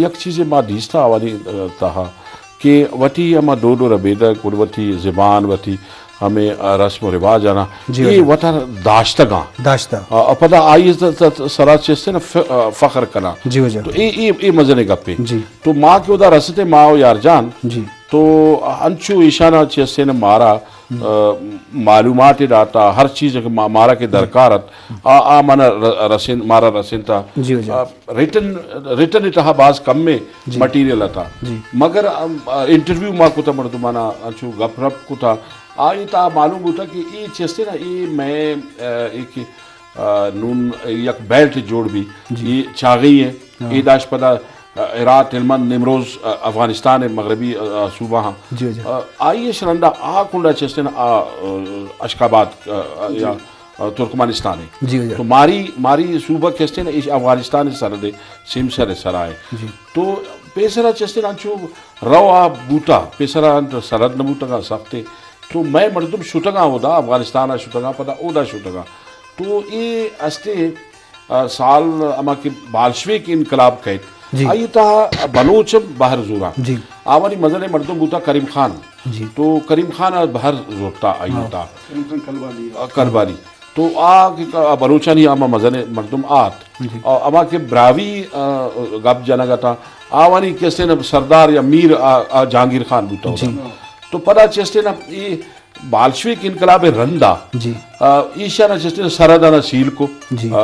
یک چیزے ما دیستہ آوانی، ء، تہا کہ وتی ہما دود و ربیدگ، گڑ وتی زبان، وتی ہمے، ء، رسم و رواج آنا، جی، اے جی۔ وتر داشتگاں۔ داشتہ۔ ء، پدا آئی س-، س-، سرا چیستے نا ف-، ء، فخر کنا۔ جی، جی۔ تو اے، اے، اے مزنے گپے۔ جی۔ تو ما کہ ادا رستے ما و یار جان، جی۔ تو انچو ایشانا چیستے نا مارا، ء، معلومات داتا، ہر چیز کہ ما-، مارا کہ درکار ات، آ، آ منا ر-، رسین-، مارا رسینتا۔ جی، جی۔ آ، ریٹن، ریٹن تہا باز کم میں جی۔ مٹیریل اتا۔ جی۔ مگر ہم، آ، انٹرویو ما کتا مردمانا، انچو گپ رپ کتا، آئی تا معلوم بوتا کہ اے چیستے نا، اے میں، آ، ایک، آ، نون یک بیلٹ جوڑ بی، جی۔ اے چاغی ہے، ہاں۔ اے داش پدا، آ، ہرات، ہلمند، نیمروز، آ، افغانستان مغربی، آ، صوبہ ہاں۔ جی، جی۔ آ، آئی اش رندا آ کنڈا چیستے نا، آ، آ، اشکاباد، آ، آ، جی۔ یا آ، ترکمانستان ہے۔ جی، جی۔ تو ماری، ماری صوبہ کہ ہستے نا، ایش افغانستان سرحد ہے، سیمسر ہے، سرا ہے۔ جی۔ تو پیسرا چیستے نا انچو رو آ بوتا، پیسرا انت سرحد نہ بوتگا سخت ہے۔ تو میں مردم شتگا اودا، افغانستان آ شتگا، پدا اودا شتگا۔ تو اے ہستے، آ، سال ہما کہ بالشویک انقلاب کئیت، جی۔ آئی تہا بلوچ ہم بہر زورا۔ جی۔ آوانی مزن مردم بوتا کریم خان۔ جی۔ تو کریم خان آ بہر زورتا آئی ہاں۔ تہا۔ کریم خان کلبالی۔ آ، کلبالی۔ تو آ کہ ک-، آ بلوچانی ہما مزن مردم آت۔ جی۔ آ، ہما کہ براہوئی، آ، گپ جنگ اتاں، آوانی کسے نہ سردار یا میر آ، آ جہانگیر خان بوتا ہوتا۔ جی۔ تو پدا چیستے نہ اے بالشویک انقلاب رندا، جی۔ آ، ایشانا چیستے نہ سرحدانا سیل کو، جی۔ آ،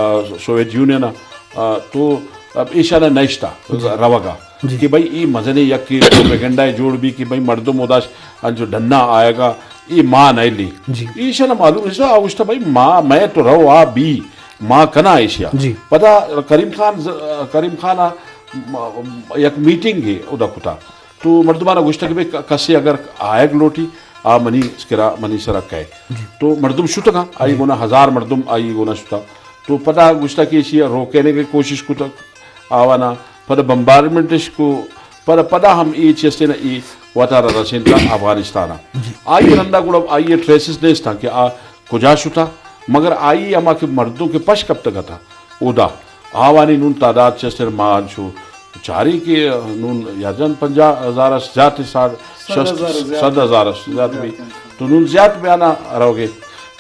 سوویت یونین آ، آ، تو اب ایشانا نشتا جی۔ روگا۔ جی۔ کہ بھئی، ای مزنے یک پروپیگنڈا جوڑ بی کہ بھئی، مردم اداش انچو ڈنا آئے گا، ای ما نہ لی۔ جی۔ ایشانا معلوم ہے، آ گوشتا، بھئی، ما، میں تو رو آ بی، ما کنا ایشیا۔ جی۔ پدا کریم خان ز-، کریم خان آ، م-، یک میٹنگ ہے، ادا کتا۔ تو مردمانا گوشتا کہ بھئی، ک-، کسے اگر آئیگ لوٹی، آ منی کرا، منی سرا کئے۔ جی۔ تو مردم شتگا، آئی جی۔ گونا ہزار مردم آئی گونا شتا۔ تو پدا گوشتا کہ ایشی روکنے کی کوشش کتا۔ آوانا پدا بمبارڈمنٹش کو، پدا، پدا ہم اے چیستے نا اے وتارا رسینتا افغانستانا۔ جی۔ آئی رندا گڑا آئی ٹریسز نیستا کہ آ کجا شتا، مگر آئی ہما کہ مردم کہ پش کپتگا تا، اودا آوانی نون تعداد چیستے ما انچو چاری کہ نون یا جن پنجاہ ہزار اس زیات، ساڑھ شست، صد ہزار اس زیات۔ صد ہزار اس زیات بھی۔ تو نون زیات بیانا روگے۔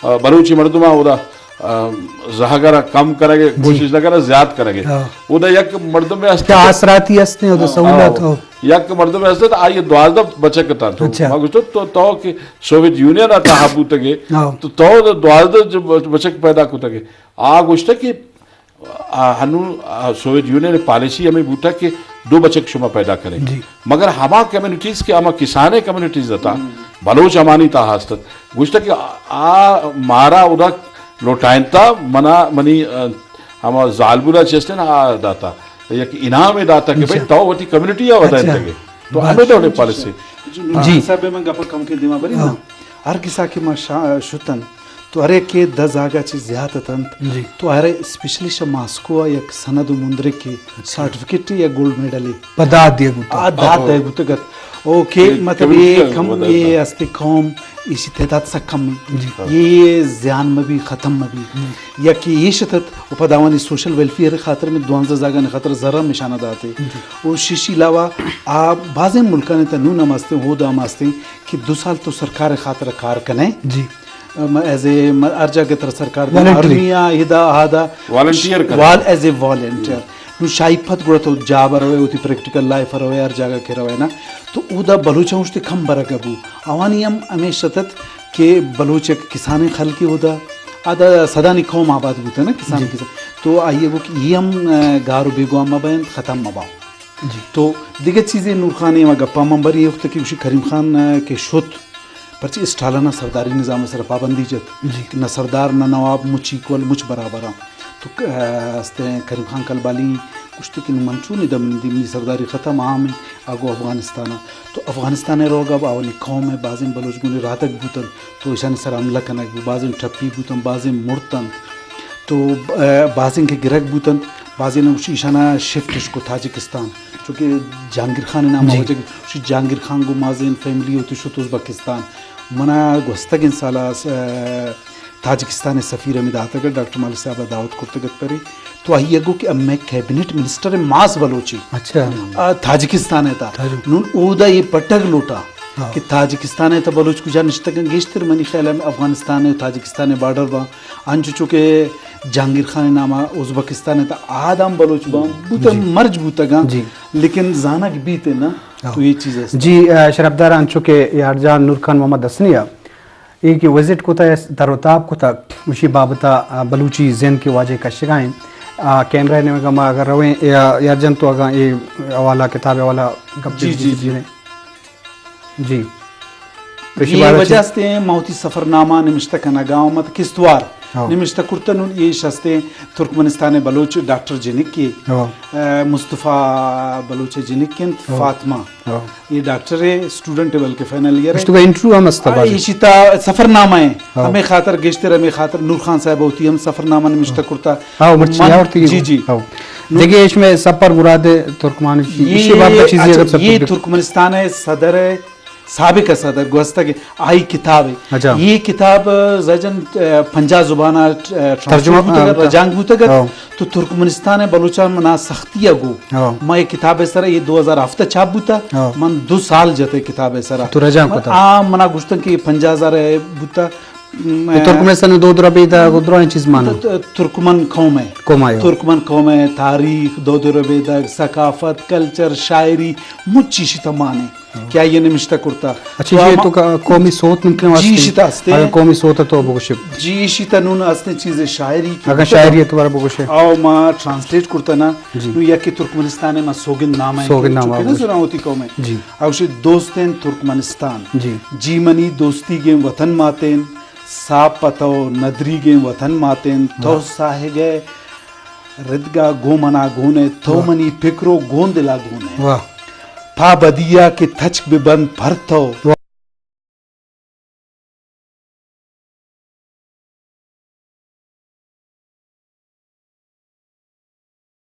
آ، بلوچی مردماں اودا، آ، زہگرا کم کنگے جی۔ کوشش نہ کرے، زیات کنگے۔ ہاں۔ اودا یک مردم میں است کہ آسراتی است نے، اودا ہاں، سہولت ہاں۔ ہو۔ یک مردم میں است، آئی دوازدہ بچک تاں۔ تو اچھا۔ ما گوشت، تو، تو کہ سوویت یونین آ تہا بوتگے، ہاں۔ تو، تو دوازدہ جو بچک پیدا کتگے۔ آ گوشت کہ آ، ہنو، آ، سوویت یونین پالیسی ہمیں بوتا کہ دو بچک شما پیدا کریں۔ جی۔ مگر ہما کمیونٹیز کہ ہما کسانیں کمیونٹیز اتا، ہم۔ بلوچ ہمانی تا ہست ات۔ گوشتا کہ آ، آ مارا ادا لوٹائنتا، منا، منی، آ، ہما زالبولا چیستے نا، آ داتا، یک انعام داتا کہ بھئی، اچھا۔ تو وتی کمیونٹی آ اچھا۔ ودائنتگے۔ تو بس۔ ہمیں ڈولے پالیسی۔ جی۔ صاحب، من گپ کم کے دیما بری نا۔ ہاں۔ ہر کسا کہ ما شا-، شتن، تو ہرے کہ دہ زاگا چہ زیات اتنت، جی۔ تو ہرے اسپیشلی شہ ماسکو آ یک سند و مندرے کہ سرٹیفکیٹ یا گولڈ میڈل ہے۔ پدا دے بوتا۔ آ داد دے بوتا گت۔ او کہ مطلب یہ کم، یہ استے قوم، اسی تعداد سک کم ہے۔ جی۔ یہ زیان مبی، ختم مبی۔ جی۔ یا کہ یہ شتت، و پدا آوانی سوشل ویلفیئر خاطر میں دوانزہ زاگان خاطر زر ہم نشانہ داتے۔ جی۔ و شیشی علاوہ آ بازیں ملکانی تا نون ہم ہستیں، ہود ہم ہستیں کہ دو سال تو سرکار خاطر کار کنے۔ جی۔ م-، ایز اے م-، ہر جاگہ تر سرکار دے، والنٹری۔ آرمی آ، ادا، آدا۔ والنٹیئر کنے۔ وال-، ایز اے والنٹیئر۔ نو شاہی پت گڑا تو جاب روے، ہوتی پریکٹیکل لائف روے، ہر جاگہ کے روے نا۔ تو اودا بلوچاں اشتے کم برگ بو۔ آوانی ہم ہمیش اتت کہ بلوچ یک کسانیں خلقی اودا، آدا صدانی قوم آباد بوتا نا، کسان جی۔ کسان۔ تو آئیے گو کہ یہ ہم، آ، گار و بیگواہ مبین، ختم مباؤ۔ جی۔ تو دگہ چیزے نور خان ء ما گپا من بری وقت کہ گوشی کریم خان ء کہ شت، پرچہ اسٹالن ء سرداری نظام ء سر پابندی جت۔ جی۔ کہ نہ سردار نہ نواب مچ ایکول مچ برابر آں۔ تو ک-، ء، استیں کریم خان کلبالی گوشتی کہ من چون ادا من دی منی سرداری ختم عام ہے، آگو افغانستان ء۔ تو افغانستان ء روگ ء اولی قوم ء بازیں بلوچ گونی رادگ بوتن، تو ایشانی سر حملہ کنگ بو، بازیں ٹپی بوتن، بازیں مرتن۔ تو، ء، بازیں کہ گرگ بوتنت، بازیں نہ گوشی ایشانا شفٹ اش کو تاجکستان، چونکہ جہانگیر خان نام جی۔ وجہ گوشی جہانگیر خان گو مازین فیملی ہوتی شت ازبکستان۔ منا گوستگیں سالا، ء، تاجکستان ءِ سفیر ہمے داتگ ات، ڈاکٹر مالک صاحب ءَ دعوت کرتگ ات پرے، تو آئی ءَ گو کہ مئے کیبنٹ منسٹر ماس بلوچے۔ اچھا۔ آ، تاجکستان ءِ تھا۔ تاجک۔ نون اودا اے پٹگ لوٹا ہاں۔ کہ تاجکستان ءِ تھا بلوچ کجا نشتگ انت، گیشتر منی خیال ءَ افغانستان ءُ تاجکستان ءِ بارڈر باں، انچو چو کہ جہانگیر خان ءِ نام ءَ ازبکستان ءِ تھا آ دام بلوچ باں، بوتہ جی۔ مرج بوتگاں، جی۔ لیکن زانگ بیت نا، ہاں۔ تو اے چیز است۔ جی، آ، شرفدار انچو کہ یار جان نور خان محمد حسنی ءَ اے کہ وزٹ کتا، تر و تاب کتا، اشی بابت ءَ، آ، بلوچی زند کہ واجہ کشگا ایں۔ آ، کیمرہ ءِ نیمگا ما اگر رویں، یا، یار جان تو اگاں اے حوالہ، کتاب حوالہ گپ جی، جی، جی۔ جی۔ اشی اے بارہ وجہ چی؟ استیں ما وتی سفرنامہ نمشتہ کنگا اوں، مت کستوار ہاں۔ نمشتہ کرتہ، نون ایش استیں ترکمنستان ءِ بلوچ ڈاکٹر جنک ءِ، ہاں۔ آ، مصطفی بلوچ ءِ جنک انت، ہاں۔ فاطمہ۔ ہاں۔ اے ڈاکٹر ءِ اسٹوڈنٹ ءِ، بلکہ فائنل ایئر ءِ۔ اشی تو انٹرویو ہم است آ، بازیں۔ ایشی تھا سفرنامہ ءِ۔ ہاں۔ ہمے خاطر گیشتر، ہمے خاطر نور خان صاحب ءَ وتی ہم سفرنامہ نمشتہ کرتا۔ ہاں، مرچی من، آورتی۔ جی، جی۔ ہاں۔ نو-، دیگہ اش میں سفر مراد ترکمان، اچھا، ایشی بات پر چیزی اگر سب یہ ترکمنستان ءِ صدر ءِ، سابق صدر گوستگ ءِ آئی کتاب ءِ۔ اچھا۔ یہ کتاب، آ، زجن، آ، پنجاہ زبان ءَ، آ، ترجمہ، ٹرانسلیٹ بوتگ ات، آ، رجانک بوتگ ات۔ ہاں۔ تو ترکمنستان ءِ بلوچاں منا سختی ءَ گو۔ ہاں۔ ما اے کتاب ءِ سرا، اے دو ہزار ہفت ءَ چاپ بوتا، ہاں۔ من دو سال جت اے کتاب ءِ سرا۔ تو رجانک من کتا؟ آ، منا گوشتن کہ اے پنجاہ ہزار ءَ بوتا۔ م-، اے ترکمنستان ءِ دود ربیدگ و درائیں چیز مانا۔ ت-، ت-، ترکمن قوم ءِ۔ قوم ءِ۔ ترکمن قوم ءِ تاریخ، دود و ربیدگ، ثقافت، کلچر، شاعری، مچ ایشی تھا مانے۔ کہ آئی ءَ نمشتہ کرتا۔ اچھا، تو یہ ہم تو کا-، قومی صوت ممکن جی، واسطے؟ ایشی تھا ہستے۔ اگر قومی صوت ہے تو بگوشے۔ جی، ایشی تھا نون ہستے چیز شاعری کی اگر تو شاعری اعتبار بگوشے۔ او ما ٹرانسلیٹ کرتا نا۔ جی۔ نو یا کہ ترکمنستان ءِ ما سوگند نامہ ہے سوگند کہ نامہ چونکہ نہ بگوشے۔ زراں ہوتی قوم ہے۔ جی۔ اوشی دوستیں ترکمنستان۔ جی۔ جی منی دوستیگیں وطن ماتین، ساپ پہ تو ندریگیں وطن ماتین، تو واہ۔ ساہگ ہے ردگا گوں منا گون ئے، تو واہ۔ منی پکر و گوں دلا گون ئے۔ واہ۔ پا بدیا کہ تچک بہ بند پر تو۔ واہ۔